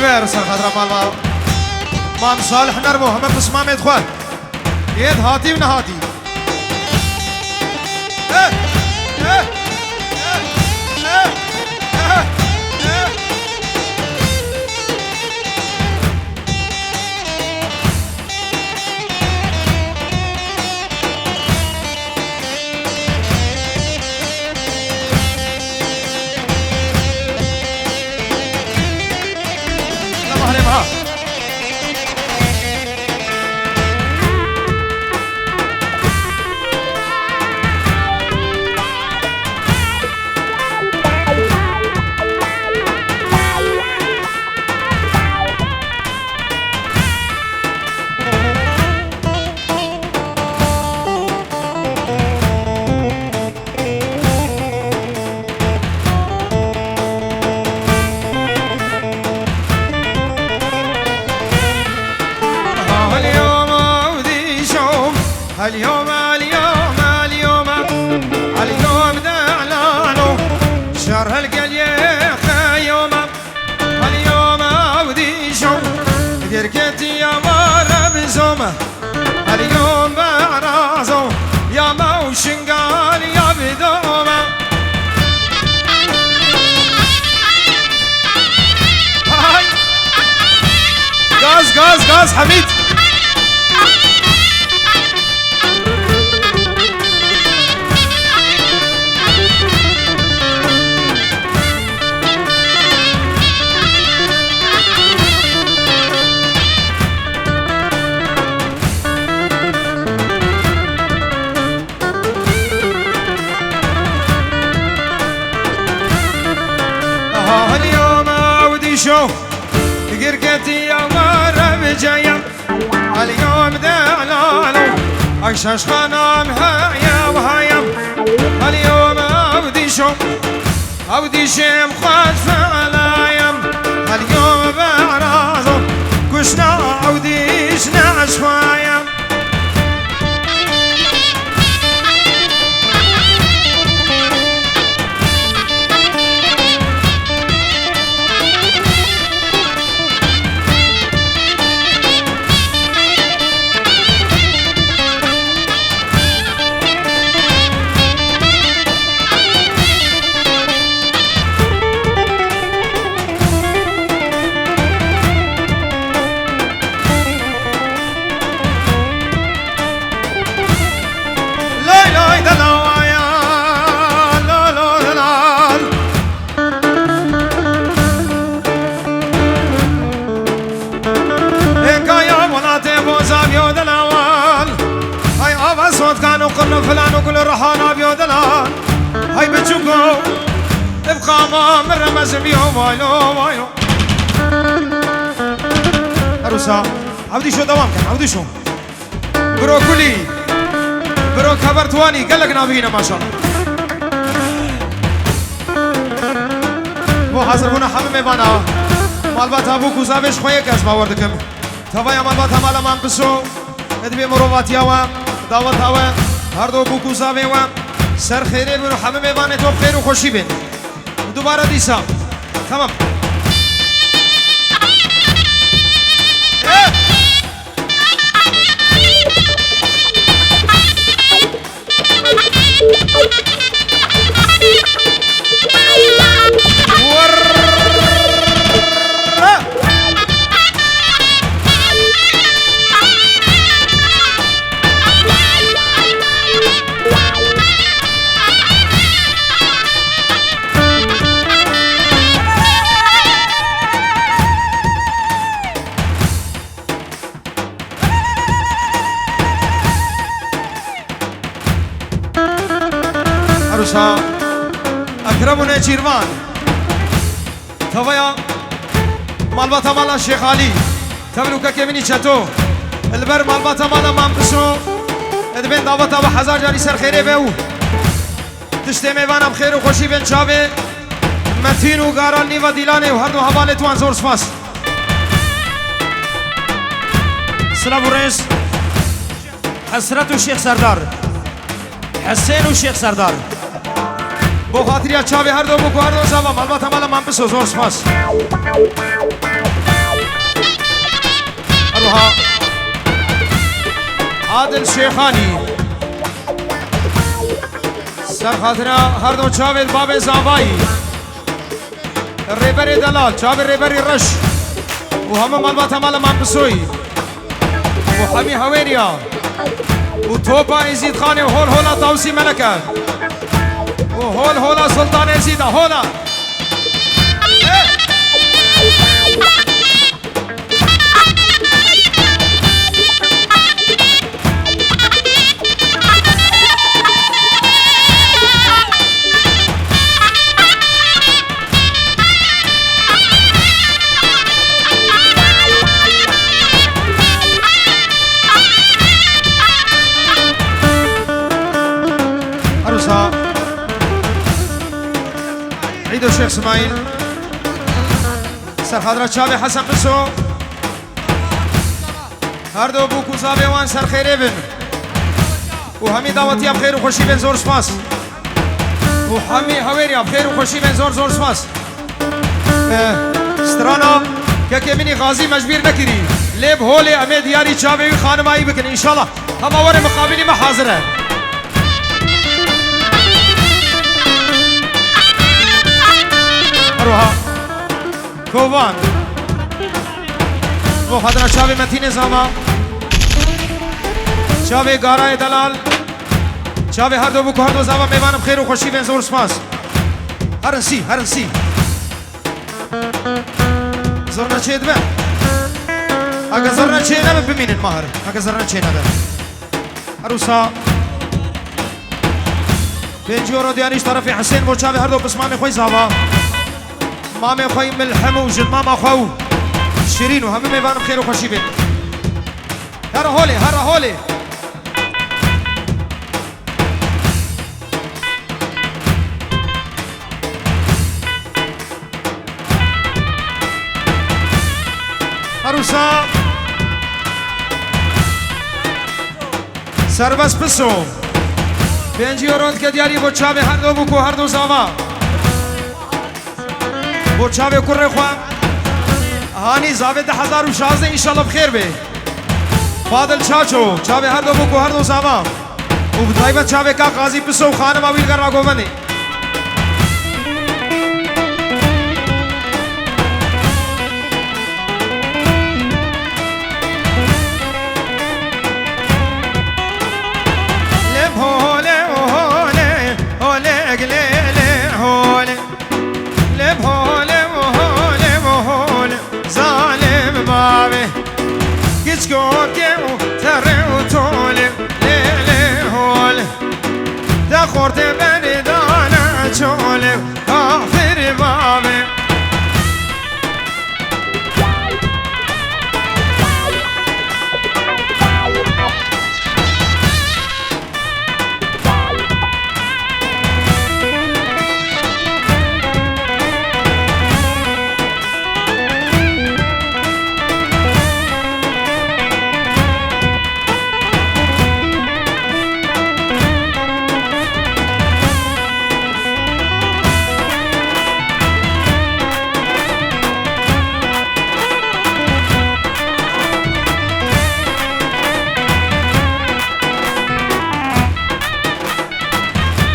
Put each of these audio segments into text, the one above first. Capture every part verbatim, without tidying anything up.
Ber ser xatra mal mal. Mam Salih nerbo, heme pismamê dixwe. Yê hatî û nehatî. Eh, eh, eh, eh, eh, eh. اليوم، اليوم، اليوم، اليوم، اليوم ده علانو، شر القليل خيوم. هەلیۆمە ئەو دیشۆ، گرکێتی ئەوارە بزۆمە. هەلیۆمە ئەرازۆ، یامە و شنگال یا بدۆمە. های! گاز، گاز، گاز، حەمید! Aha, هەلیۆمە ئەو دیشۆ، گرکێتی ئەوارە بجەیە. اليوم ده علالو، اي شاش خانم هيا وهيا. اليوم اوديشو، اوديشم خوات فعلايم. اليوم بعرازو، كشنا اوديشنا اشوايا. Lay lay delawaya, la la delal. Hênkaya welatê Bozavyo delawal. Hay ava sotkan û qirn û filan û gul û rihana biyo delal. Hay biçûko, ev qama min remezin biyo, vaylo, vaylo. Erusa, Evdîşo dewam kin, Evdîşo. Bro Kulî, bro Keber Tuwanî, gelek nabîne maşallah. Bo hazirbûna hemî mêvana, malbata bûk û zavê ji xwe yek ez bawer dikim. Tevaya malbata mala Mam Piso, divê mirovatiya we, daweta we, her do bûk û zavê we, ser xêrê bin û hemî mêvanê to bi xêr û xweşî bên. Dubare dîsa. Tamam. Eroşa Ekrem û Nêçîrvan. Tevaya malbata mala Şêx Alî. Tevlûkekê min î Çeto. Li ber malbata mala Mam Piso. Dibên daweta we hezar carî ser xêrê be û tiştê mêvana bi xêr û xweşî bên çavê Metîn û Garan nîva Dîlanê û her du hevalê wan zor spas. Silav û rêz. Hesret û Şêx Serdar. Hesên û Şêx Serdar. Bo xatiriya çavê her do bûk û her do zava, malbata mala Mam Piso, zor spas. Her wiha Adil Şêxanî. Ser xatira her do çavê babê zavayî. Rêberê delal, çavê rêberî reş û hemû malbata mala Mam Pisoyî. û hemî hewêriya û topa Êzîdxanê û hol hola Tawsî Meleke û hol hola Sultan Êzîda hola. Her wisa Îdo Şêx Smaîl. Ser xatira çavê Hesen Piso. Her do bûk û zavê wan ser xêrê bin. Û hemî dawetiya bi xêr û xweşî bên, zor spas. Û hemî hewêriya bi xêr û xweşî bên, zor zor spas. Eh, strana kekê min î Xazî me ji bîr nekirî. Lê bi holê em ê diyarî çavê wî xanima wî bikin. Înşallah hema were miqabilî me hazir e. Her wiha Kovan. Bo xatira çavê Metînê zava. Çavê Garayê delal. Çavê her do bûk û her do zava, mêvanim xêr û xweşî bên, zor spas. Herin sî, herin sî. Zirne çê dibe. Eke zirne çê nebe, bimînin mahir. Eke zirne çê nebe. Her wisa pêncî euro diyarî ji terefê Hesên bo çavê her do pismamê xwe zava. Mamê xwe yî Milhem û jin mama xwe û Şirîn û hemû mêvanim xêr û xweşî bê. Here holê, here holê. Her wisa Serbest Piso. Pêncî euro dike diyarî bo çavê her do bûk û her do zava. Bo çavê kurê xwe. Hanî zavê du hezar û şazdeh, înşallah bi xêr bê. Fadil Çaço, çavê her do bûk û her do zava. Û bi taybet çavê Kak Xazî Piso û xanima wî li gel ragovendê. Lê hole, hole, hole, eglê, lê hole. Lê hole, hole, hole, zalim bavê. Giçkokê û terê û tolê, lê, lê, hole. De xortê berê dane çolê, kafirê bavê.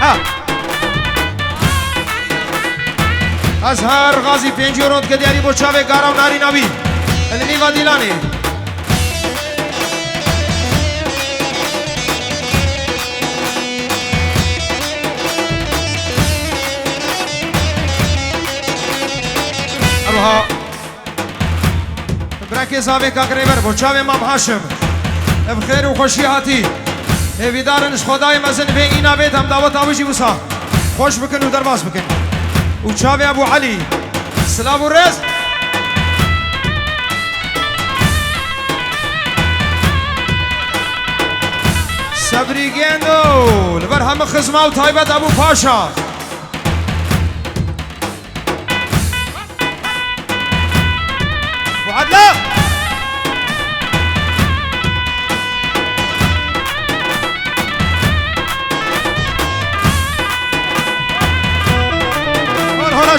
Ha. Ez her Xazî pêncî euro dike diyarî bo çavê Gara û Narîna wî. Li nîva dîlanê. Eroha. Birekê zavê Kak Rêber bo çavê Mam Haşim. Ev xêr û xweşî hatî. Hêvîdar in ji Xwedayê mezin vê înavê dem daweta wî jî wisa xweş bikin û derbas bikin. Û çavê Ebû Elî. Silav û rêz. Sebrî Gendo. Li ber hemû xizma û taybet Ebû Paşa. Muhadla!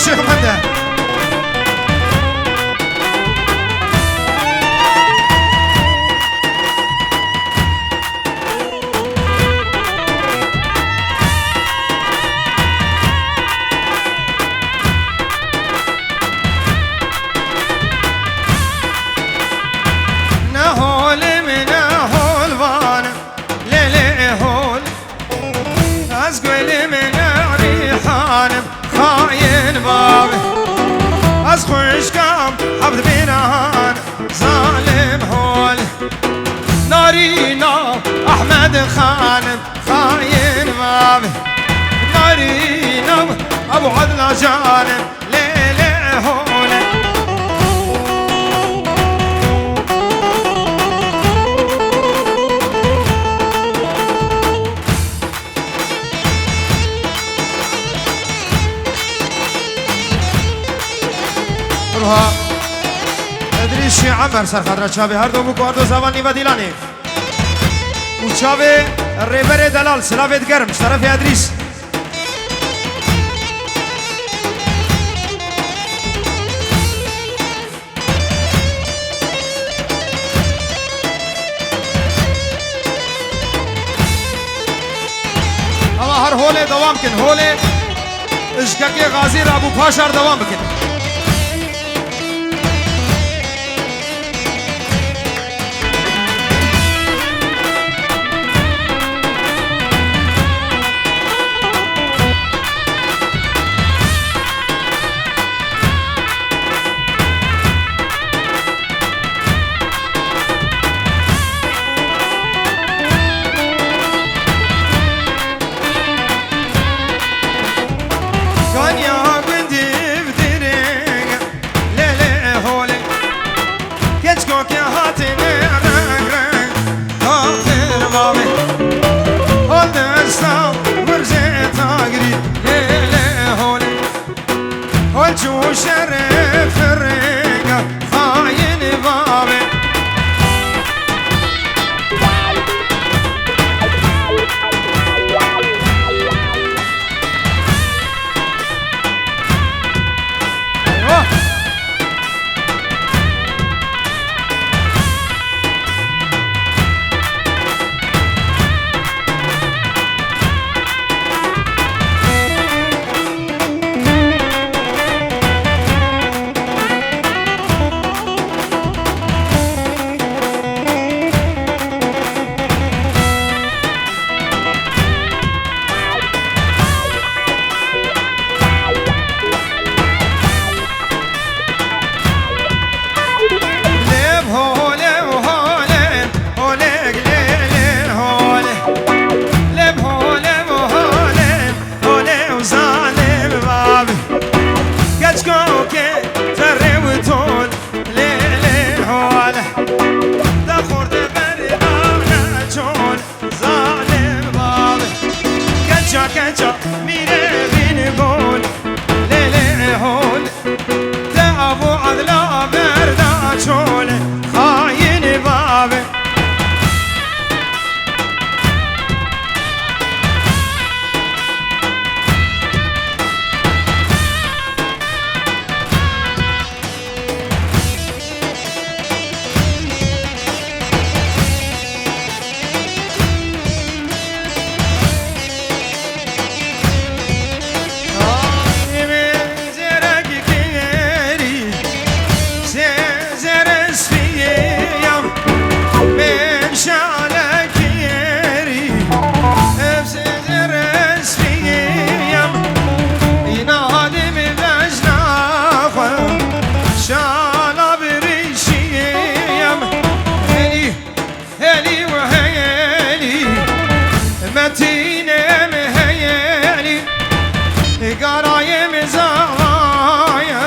Şêx Mehemedê. Ne holim, ne holvan, lê lê hol. Ez gulim, ne rîhanim, xayin bavê. Ez xwişkam, hebd bînan, zalim hol. Narîna Ehmed Xanim, xayin bavê. Narîna Ebu Edla Canim, lê lê hole. Ruha Edrîs Şêx Emer ser xatira çavê her do bûk û her do zavan nîva dîlanê. Û çavê Rêberê Delal, silavê digerim ji terefê Edrîs. Ama her holê dewam kin, holê ji kekê Gazî re Ebû Paşar dewam bikin. Kanya gundî vidirê, lê lê holê. Keçko ke hatine reng reng, afer bavê. Hol desta wirzê tagirî, lê lê holê. Hol çû şerê firêga, xayinê bavê. Eyvah! Lê hole, hole, hole, lê, lê, hole. Lê hole, hole, hole, û zalim bavê. Keçko ke ferê û ton, lê, lê, hole. Da xorte berdane çol. Zalim bavê, keça keça mîrê vîn gol, lê lê hol. Te Abu Adla berda çol, xayinê bavê. Zerrespiyem, îna halê min vejna xwe, şala birîşiyem. Helî, helî û helî, metînê min helî, garayê min zavaye,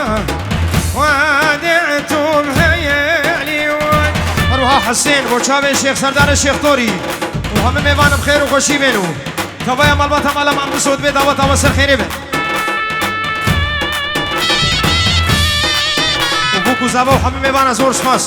wedê tu helî. Her wiha Hesên, bo çavê Şêx Serdarê Şêx Torî û hemî mêvanê bi xêr û xweşî bên û Tavaya malbata mala me em bi sod bê, daweta we ser xêrê be. Û bûk û zava û hemî mêvana zor spas.